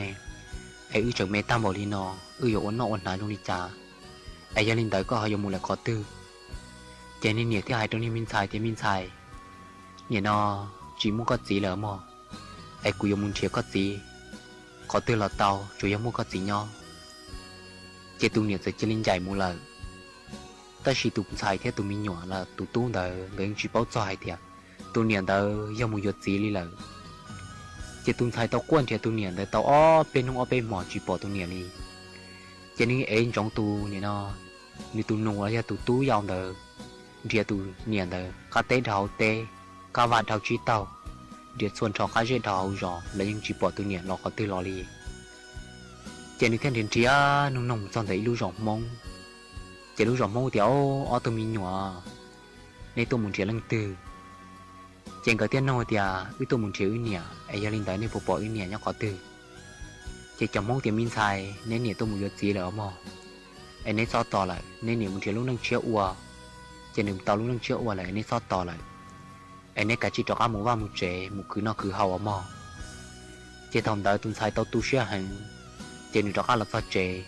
es wb tseem me tag npaum li no, wb yuav ua noj ua hnav zoo li cas, es yog li ntawd koj ho yuav mus lawm qhov twg? Ces niag niam thiaj hais rau niag me ntxhais tias, me ntxhais, nim no tsis muaj koj txiv lawm mog, es kuv yuav mus nrhiav koj txiv qhov twg los tau, tsuas yog muaj koj txiv nyob. Ces tus niam txawm cia li ncaim mus lawm. Tab sis tus ntxhais thiab tus me nyuam los tus tub ntawd nkawd yeej tsis paub txog hais tias tus niam ntawd yog mus yuav txiv li lawm. Ces tus ntxhais tau quaj nrhiav tus niam ntawd tau ob peb hnub ob peb hmos tsis pom tus niam li. Ces nws ev ntsoov tus niam no, nws tus nus los yog tus tub yau ntawd, nrhiav tus niam ntawd qab teb dhau hauv teb, qab vaj dhau tsib taug, nrhiav txhua nrho qab zej dhau hauv zos los yeej tsis pom tus niam los qhov twg los li. Ces nws thiaj nrhiav nrhiav nug noog txog ntawm ib lub zos Hmoob. Ces lub zos Hmoob tias, ob tug me nyuam, nej tuaj mus nrhiav leej twg? Ces nkawd thiaj nug tias, wb tuaj mus nrhiav wb niam, es yog li ntawd nej puas pom wb niam nyob qhov twg? Ces cov Hmoob tias, me ntxhais, neb niam tuaj mus yuav txiv lawm os mog, es neb txhob tos lawm, neb niam mus nrhiav lub neej tshiab ua, ces nws tau lub neej tshiab ua lawm es neb txhob tos lawm, es neb kav tsij rov qab mus vaj mus tsev mus khwv noj khwv haus os mog. Ces thaum ntawd tus ntxhais tau tu siab heev, ces nws rov qab los txog tsev.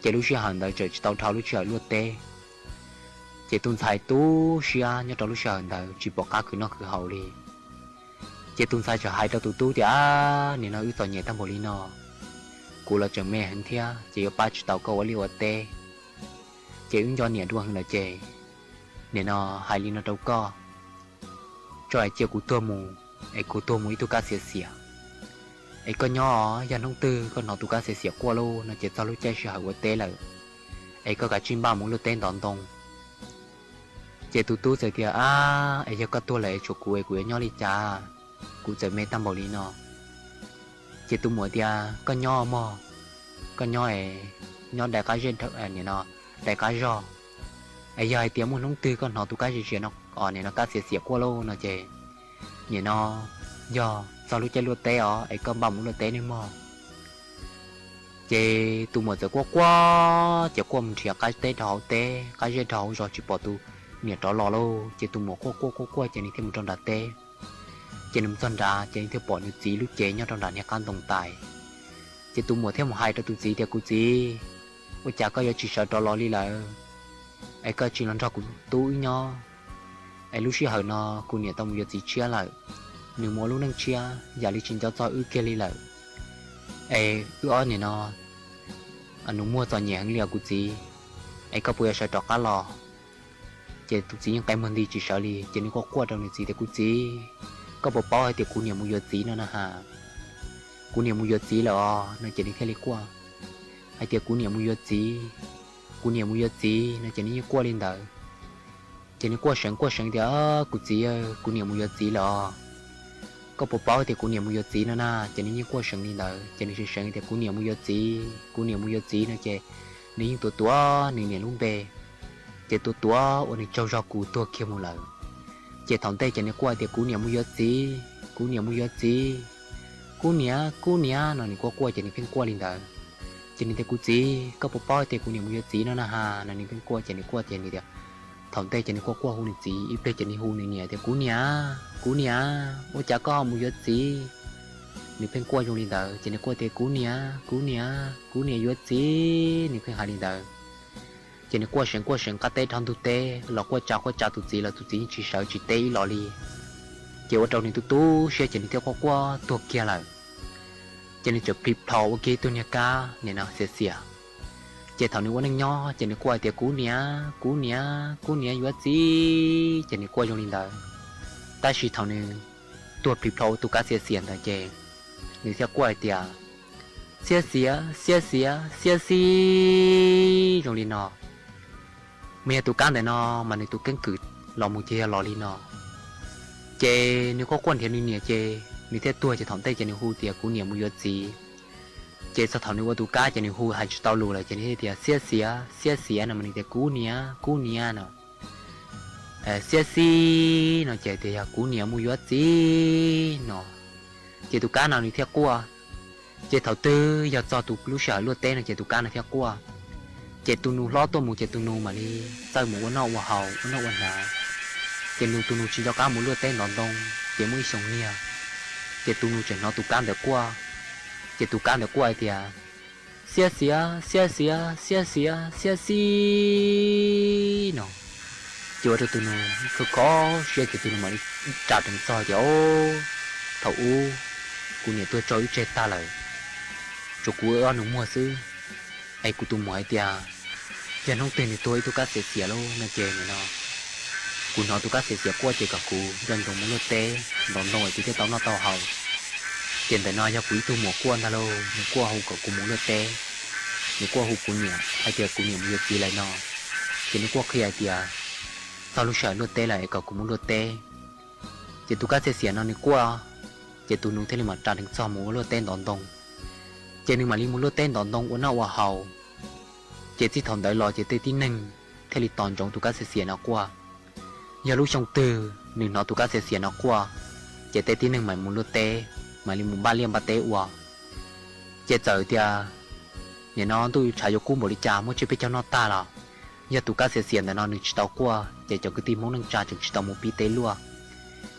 Ces lub sij hawm ntawd tseem tsis tau dhau lub sij hawm luaj teb. Ces tus ntxhais tu siab nyob rau lub sij hawm ntawd tsis pom qab khwv noj khwv haus li. Ces tus ntxhais txawm hais rau tus tub tias, nim no wb txom nyem tag npaum li no, kuv los tseem me heev thiab ces yuav pab tsis tau koj ua liaj ua teb. Ces wb nco niam dua heev lawm ces nim no hais li no rau koj, tso es cia kuv tuag mus, es kuv tuag mus ib tug kab xiav xiav. Es koj nyob, yog hnub twg koj hnov tus kab xiav xiav quaj lauj no ces txog lub caij sij hawm ua teb lawm, es koj kav tsij npaj mus luaj teb ntov ntoo. Ces tus tub txawm tias, ab, es yog koj tuag lawm es tshuav kuv es kuv yuav nyob li cas? Kuv txawm me tag npaum li no. Ces tus muam tias, koj nyob mog, koj nyob es nyob dai qab zej, nim no dai qab zog. Es yog hais tias muaj hnub twg koj hnov tus kab xiav xiav no, nim no kab xiav xiav quaj lauj no ces nim no yog txog lub caij luaj teb os, es koj npaj mus luaj teb nawb mog. Ces tus muam txawm quaj quaj ces quaj mus nrhiav qab teb rau hauv teb, qab zej rau hauv zos tsis pom tus niam rov los lauj. Ces tus muam quaj quaj quaj quaj ces nws thiaj mus rau nram teb. Ces nws mus txog nrad ces nws thiaj pom nws txiv lub cev nyob rau nram niag qab ntoo tais. Ces tus muam thiaj mus hais rau tus txiv tias, Kuv txiv, ua cas koj yuav tsis sawv rov los li lawm? Es koj tsis los nrog kuv tub wb nyob. Es lub sij hawm no kuv niam tau mus yuav txiv tshiab lawm, nws mus ua lub neej tshiab, yam li tsis nco txog wb kiag li lawm. Es wb ob niam no nus muag txom nyem heev li os kuv txiv, es koj puas yuav sawv rov qab los? Ces tus txiv yeej qe muag nti tsis sawv li, ces nws quaj quaj rau nws txiv tias, Kuv txiv, koj puas paub hais tias kuv niam mus yuav txiv no na has? Kuv niam mus yuav txiv lawm os no ces nws thiaj li quaj hais tias, Kuv niam mus yuav txiv, kuv niam mus yuav txiv no ces nws yeej quaj li ntawd. Ces nws quaj seev quaj seev tias, Kuv txiv, kuv niam mus yuav txiv lawm os. Koj puas paub tias kuv niam mus yuav txiv no na? Ces nws yeej quaj seev li ntawd, ces nws seev seev tias, Kuv niam mus yuav txiv, kuv niam mus yuav txiv no ces nws yeej tuav tuav nws niam lub npe, ces tuav tuav ua nws tsaug zog kuv tuag kiag mus lawm. Ces thaum ntej ces nws quaj tias, Kuv niam mus yuav txiv, kuv niam mus yuav txiv, kuv niam, kuv niam no nws quaj quaj ces nws pheej quaj li ntawd. Ces nws tias, Kuv txiv, koj puas paub tias kuv niam mus yuav txiv no na has no nws pheej quaj ces nws quaj ces nws tias, thaum ntej ces nws quaj quaj hu nws txiv, ib pliag ces nws hu nws niam tias, Kuv niam, kuv niam, ua cas koj ho mus yuav txiv? Nws pheej quaj zoo li ntawd ces nws quaj tias, Kuv niam, kuv niam, kuv niam yuav txiv, nws pheej hais li ntawd. Ces nws quaj seev quaj seev qab teb dhau ntug teb los quaj tsa quaj tsa tus txiv los tus txiv yeej tsis sawv tsis teb ib los li. Ces ua rau nws tu tu siab ces nws thiaj quaj quaj tuag kiag lawm. Ces nws txawm plis plho ua kiag ib tug niag kab nim no xiav xiav. Ces thaum nws ua neej nyob ces nws quaj hais tias, Kuv niam, kuv niam, kuv niam yuav txiv, ces nws quaj zoo li ntawd. Tab sis thaum nws tuag plis plho ua tus kab xiav xiav ntawd ces nws thiaj quaj hais tias, Xiab xiav, xiab xiav, xiab xib zoo li no. Mas yog tus kab ntawm no mas nws tus keeb kwm los mus ces yog los li no. Ces nws quaj quaj nrhiav nws niam ces nws thiaj tuag ces thaum ntej ces nws hu tias, Kuv niam mus yuav txiv. Ces txog thaum nws ua tus kab ces nws hu hais tsis tau lus lawm ces nws thiaj tias, Xiab xiav, xiab xiav no mas nws tias, Kuv niam, kuv niam no. Xiab xib no ces tias yog kuv niam mus yuav txiv no. Ces tus kab no nws thiaj quaj. Ces thaum twg yog txog tus lub sij hawm luaj teb no ces tus kab no thiaj quaj. Ces tus nus hlob tuaj mus ces tus nus mam li txawj mus ua noj ua haus ua noj ua hnav. Ces nws tus nus tsis nco qab mus luaj teb ntov ntoo, ces muaj ib xyoo niag, ces tus nus tseem hnov tus kab ntawd quaj. Ces tus kab ntawd quaj hais tias, Xiab xiav, xiab xiav, xiab xiav, xiab xib no. Ces ua rau tus nus kho kho siab ces tus nus mam li ras dheev txog tias, Thaum ub kuv niam tuag tso wb tseg tag lawm, tsuas kuv wb ob nus muag xwb. Es kuv tus muam hais tias yog hnub twg nws tuag ib tug kab xiav xiav lauj no ces nim no kuv hnov tus kab xiav xiav quaj ces kom kuv nco ntsoov mus luaj teb ntov ntoo es thiaj tau noj tau haus. Ces ntawm no yog kuv ib tug muam quaj ntag lauj, nws quaj hu kom kuv mus luaj teb, nws quaj hu kuv niam hais tias kuv niam mus yuav txiv lawm no. Ces nws quaj qhia hais tias txog lub sij hawm luaj teb lawm es kom kuv mus luaj teb. Ces tus kab xiav xiav no nws quaj, ces tus nus thiaj li mam ras dheev txog mus ua luaj teb ntov ntoo. Ces nws mam li mus luaj teb ntov ntoo ua noj ua haus. Ces txij thaum ntawd los ces tej tib neeg thiaj li tos ntsoov tus kab xiav xiav no quaj. Yog lub xyoo twg nws hnov tus kab xiav xiav no quaj, ces tej tib neeg mam mus luaj teb, mam li mus npaj liaj npaj teb ua. Ces txawm tias nim no ntuj tshav yuav kub npaum li cas muaj tsiaj peb caug noj tag los, yog tus kab xiav xiav ntawm no nws tsis tau quaj ces cov kwv tij Hmoob neej tsa tseem tsis tau mus pib teb luaj.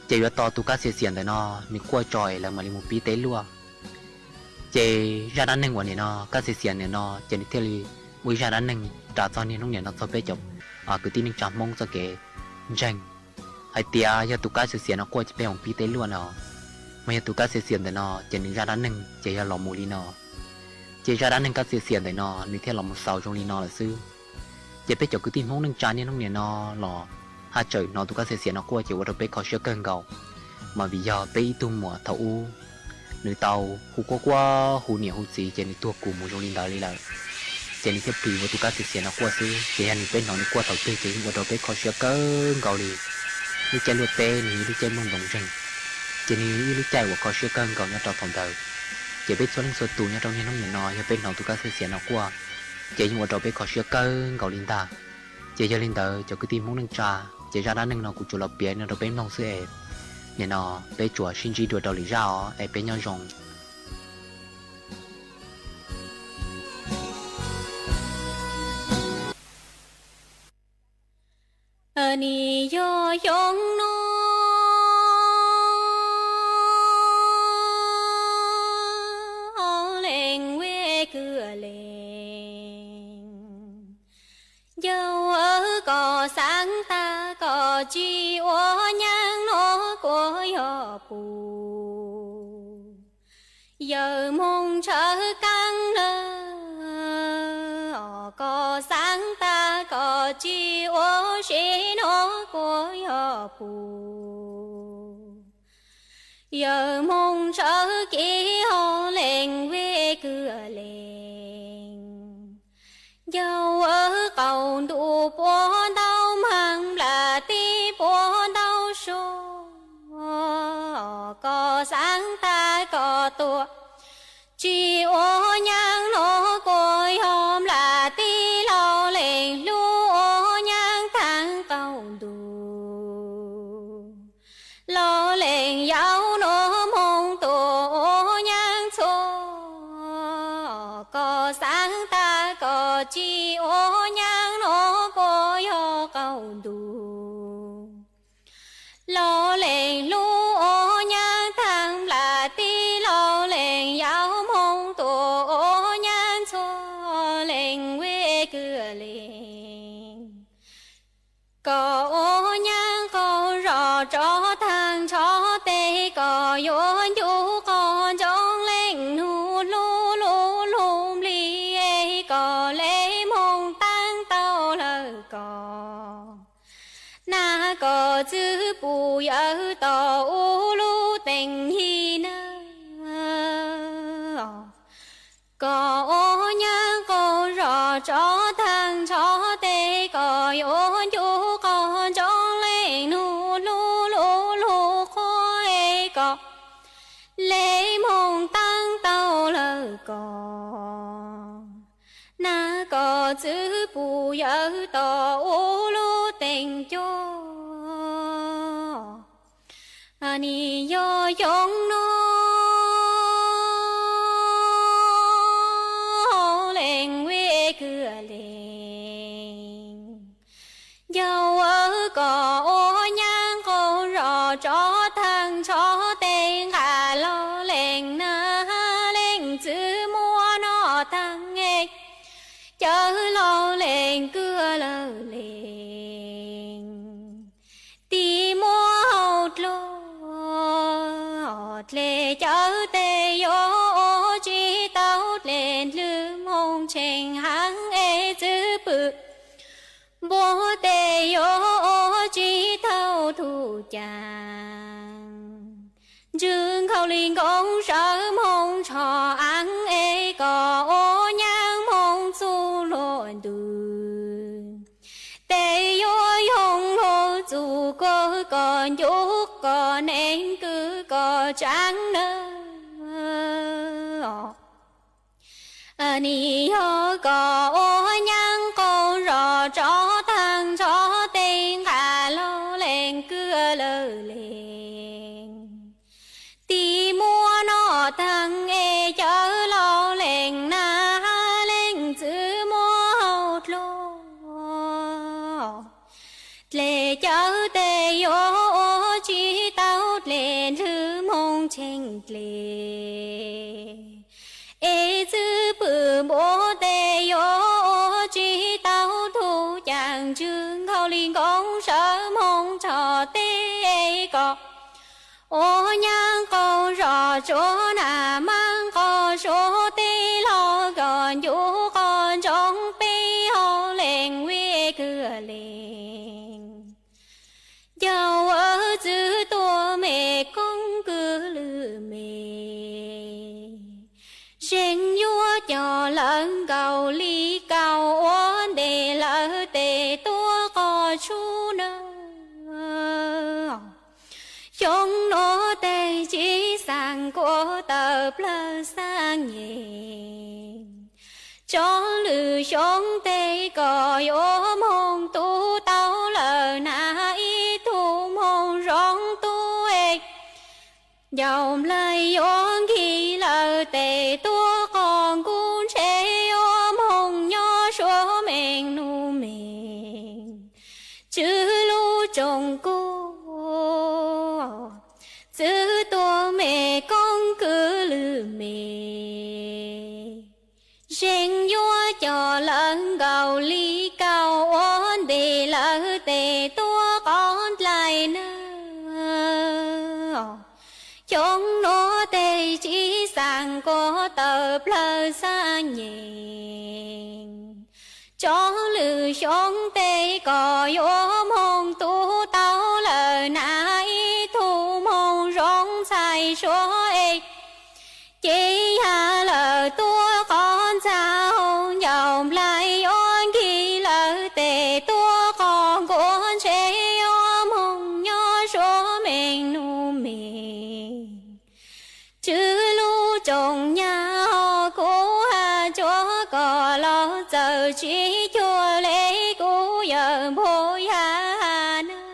Ces yuav tos tus kab xiav xiav ntawm no nws quaj tso es lawv mam li mus pib teb luaj. Ces zaj dab neeg uas nim no kab xiav xiav ntawm no ces nws thiaj li ua ib zaj dab neeg ras txog niaj hnub nim no txog peb cov kwv tij neej tsa Hmoob txoj kev ntseeg hais tias yog tus kab xiav xiav no quaj ces peb mus pib teb luaj no. Mas yog tus kab xiav xiav ntawm no ces nws zaj dab neeg ces yog los mus li no. Ces zaj dab neeg kab xiav xiav ntawm no nws thiaj los mus xaus zoo li no lawm xwb. Ces peb cov kwv tij Hmoob neej tsa niaj hnub nim no los haj tseem hnov tus kab xiav xiav no quaj ces ua rau peb kho siab kawg nkaus. Mas vim yog peb ib tug muam thaum ub nws tau hu quaj quaj hu niam hu txiv ces nws tuag kuv mus zoo li ntawd li lawm. Ces nws thiaj plis ua tus kab xiav xiav no quaj xwb, ces yog nws peb hnov nws quaj thaum twg ces yeej ua rau peb kho siab kawg nkaus li. Lub caij luaj teb nws yog lub caij nplooj ntoos ntseeg, ces nws yog ib lub caij uas kho siab kawg nkaus nyob rau thaum ntawd. Ces peb txhua leej txhua tus nyob rau niaj hnub nim no yog peb hnov tus kab xiav xiav no quaj, ces yeej ua rau peb kho siab kawg nkaus li ntag. Ces yog li ntawd cov kwv tij Hmoob neej tsa, ces zaj dab neeg no kuv tsuas los piav no rau peb mloog xwb es nim no peb tsuas sib ntsib dua rau lwm zaj os es peb nyob zoo. Nim yog xyoo no tsis ua nyaab nuav kuas yog pum. Yawg moog tshawb kaab lawm, koj xaav taag koj tsis ua si nuav kuas yog pum. Yawg moog tshawb kiv hov leeg vej kws leeg, yawg qaug ntuj puab ntau maag nplaim tib puab ntau sua, koj xaav taag koj tuaj tsis ua nyaab nuav kuas yog nplaim tib lug leeg lug ua nyaab taag qaug ntuj. Lug leeg yau nuav moog tuaj ua nyaab txhua, koj xaav taag koj tsis ua nyaab nuav kuas yog qaug ntuj. Lug leeg lug ua nyaab taag nplaim tib lug leeg yau moog tuaj ua nyaab txhua, leeg vej kws leeg. Koj ua nyaab qaug zog tso taag tsho teg, koj yuav ncu qog ntsoov leej nug lug lug lug nplig, koj le moog taab tau lawm koj. Nag koj txwv pum yawg tom u lub teej yig na. Koj ua nyaab qaug zog tso taag tsho teg, koj yuav ncu qog ntsoov leej nug lug lug lug qhuav, koj le moog taab tau lawm koj. Nag koj txwv pum yawg tom u lub teej cua. Nim yog xyoo nuav leej vej kws leeg, yawg koj ua nyaab qaug zog tso taag tsho teg, nqaj lug leeg nag leej txwv muab noj taag, cawv lug leeg kws lawv leeg. Tim muab hauv dlua, dlej cawv teg yuav ua tsis tau, dlej ntxwv moog tsheej haav es txwv pw npua teg yuav ua tsis tau tug caag. Ntswg nkauj li nkoob sawv moog tsho aav es koj ua nyaab moog txug luag ntws. Tes yuav yoog luag txug koj, koj ncu koj neeg kws koj tsaav nawb. Nim yog koj ua nyaab qaug zog tso taag tsho teg, nqaj lug leeg kws lawv leeg. Tim muab noj taag es cawv lug leeg nag leej txwv muab hauv dlua, dlej cawv teg yuav ua tsis tau, dlej ntxwv moog tsheej dlej es txwv pw npua teg yuav ua tsis tau tug caag. Ntswg nkauj li nkoob sawv moog tsho teg es koj ua nyaab qaug zog tsuav nag maab qog suav teg lug, koj ncu qog ntsoov peb hov leej vej kws leeg. Yawg txwv tuaj me koob kws lwm me, zeeg yuav coj lawv nkaus li kaus ua ntej lawv tes tuaj qog tshub nawb. Xyoo nuav teg tsis xaam kuas tawm plawg xaab nyem, tso lwm xyoo teg koj yuav moog tu tau lawm nag ib tug moog zoo tub es. Ncauj nplaig yuav nkig lawm tes tuaj qog nkuj ntshe yuav moog nyob suav meej nub meej tswv lub tsoom kuj. Txwv tuaj me koob kws lwm me, zeeg yuav coj lawv nkaus li kaus ua ntej lawv tes tuaj qog nquag tawm plawg xab nyes. Tsob lwm xyoo tej koj yuav moog tu tau lawm na, ib tug moog zoo ntxhais suav es ces yog lawm tuaj qhov ntxag hauv ncauj nplaig yuav nkig lawm tes tuaj qhov nkuaj ntshe yuav moog nyob suav meej num meej. Tswv lub tsoom nyab hos kuv has tsuav koj los txawm tsis cuag le kuv yawm npua yaj na.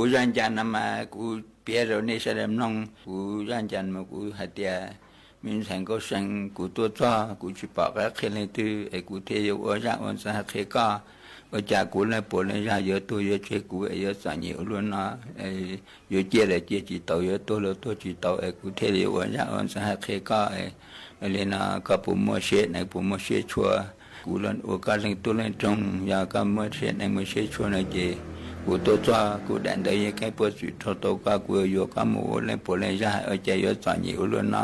Kuv zaj ncas no mas kuv piav rau nej sawv daws mloog. Kuv zaj ncas mas kuv hais tias, me ntxhais Nkauj See, kuv tuaj txog kuv tsis pom qab qhia leej twg es kuv thiaj yuav ua zaj ua ntxeev hais qhia koj. Ua cas kuv leej puav leej zaj yuav tuag yuav tseg kuv es yuav txom nyem ua luaj no, yuav ciaj los ciaj tsis tau, yuav tuag los tuag tsis tau es kuv thiaj li yuav ua zaj ua ntxeev hais qhia koj. Li no koj puas muaj siab dheev puas muaj siab tshua? Kuv los ua koj leej tub leej roog, yog koj muaj siab dheev muaj siab tshua no ces kuv tuaj txog kuv daim ntawv yeej qeeb puab txwm rau tau koj, kuv yuav koj mus ua leej puav leej zaj hais ua cas yuav txom nyem ua luaj no,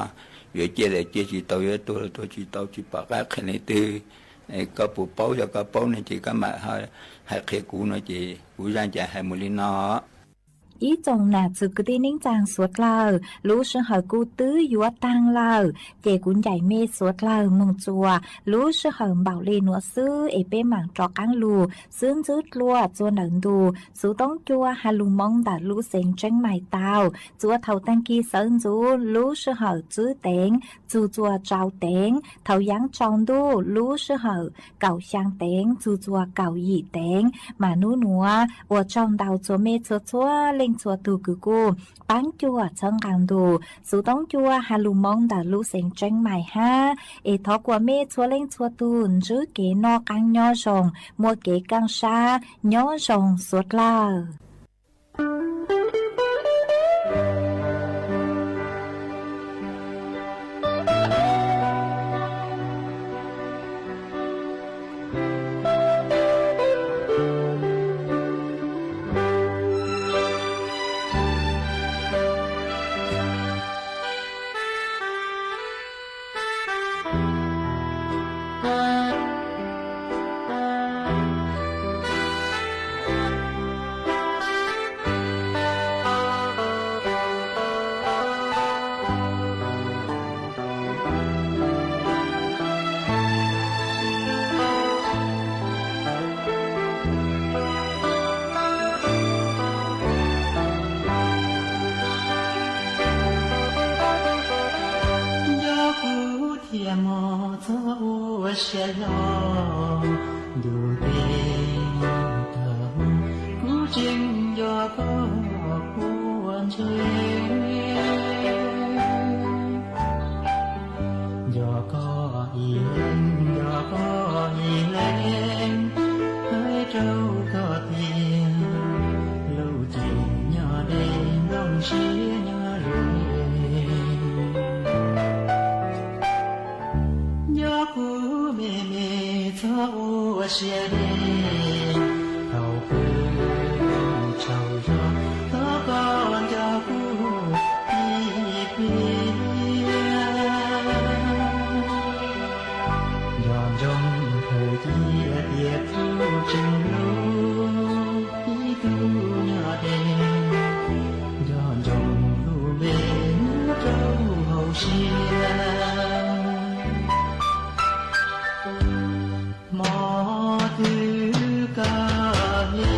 yuav ciaj los ciaj tsis tau, yuav tuag los tuag tsis tau, tsis pom qab qhia leej twg. Koj puas paub? Yog koj paub no ces koj mam hais qhia kuv no ces kuv zaj ncas hais mus li no. Ib tsoom nam txiv kwv tij neej tsaa suav dlawg, lub sij hawm kuj twb yuav taag lawm, ces kuv ncaim mej suav dlawg moog txuas lub sij hawm npaum li nuav xwb es peb maam rov qaab lug xwb ntxwb dlua txuas ntawm ntu Xuv Toob Cua has lug moo ntawm lub xeev Tseeb Mais tau. Txuas thaum taag kis sawv ntxuv lub sij hawm tsib teev txug txuas rau teev, thaum yaav tsaus ntuj lub sij hawm kaum xyaa teev txug txuas kaum yim teev. Mas nub nuav ua tsaug ntau txhua mej txhua txhua leej txhua tug kws kuj paab cuam txhawb nqaa ntu Xuv Toob Cua has lug moo ntawm lub xeev Tseeb Mais hab. Es thov kuas mej txhua leej txhua tug ntsib kev noj qaab nyob zoo, muaj kev kaaj sab nyob zoo suav dlawg. Nco kuv thiaj mus txog ua sia lug ntu dej tawg, kuv tseem nco koj puag ntseg. Nco koj ib leeg, nco koj ib leeg, hais rau koj tias lub cev nyob deb nplooj siab nyob ze. Nco kuv me me txhob ua siab deb, thaum pw tsaug zog thov koj nco kuv ib pliag. Nco ntsoov khaws cia tias kuv tseem hlub ib tug nyob deb, nco ntsoov lub npe nyob rau hauv siab. Hmo twg koj li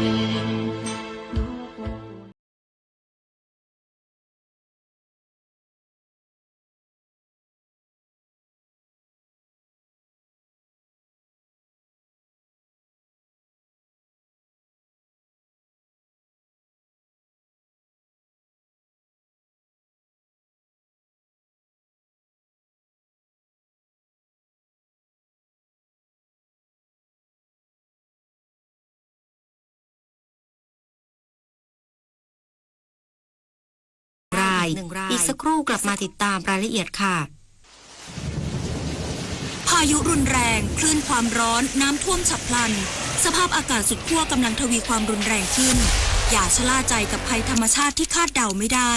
ราย อีกสักครู่กลับมาติดตามรายละเอียดค่ะ พายุรุนแรง คลื่นความร้อน น้ำท่วมฉับพลัน สภาพอากาศสุดขั้วกำลังทวีความรุนแรงขึ้น อย่าชะล่าใจกับภัยธรรมชาติที่คาดเดาไม่ได้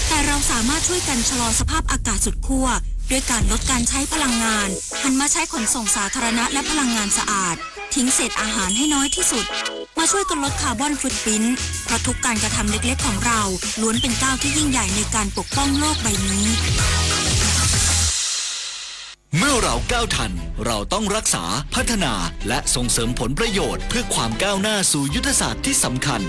แต่เราสามารถช่วยกันชะลอสภาพอากาศสุดขั้ว ด้วยการลดการใช้พลังงาน หันมาใช้ขนส่งสาธารณะและพลังงานสะอาด ทิ้งเศษอาหารให้น้อยที่สุด มาช่วยกันลดคาร์บอนฟุตพริ้นท์ เพราะทุกการกระทำเล็กๆของเรา ล้วนเป็นก้าวที่ยิ่งใหญ่ในการปกป้องโลกใบนี้ เมื่อเราก้าวทัน เราต้องรักษา พัฒนา และส่งเสริมผลประโยชน์เพื่อความก้าวหน้าสู่ยุทธศาสตร์ที่สำคัญ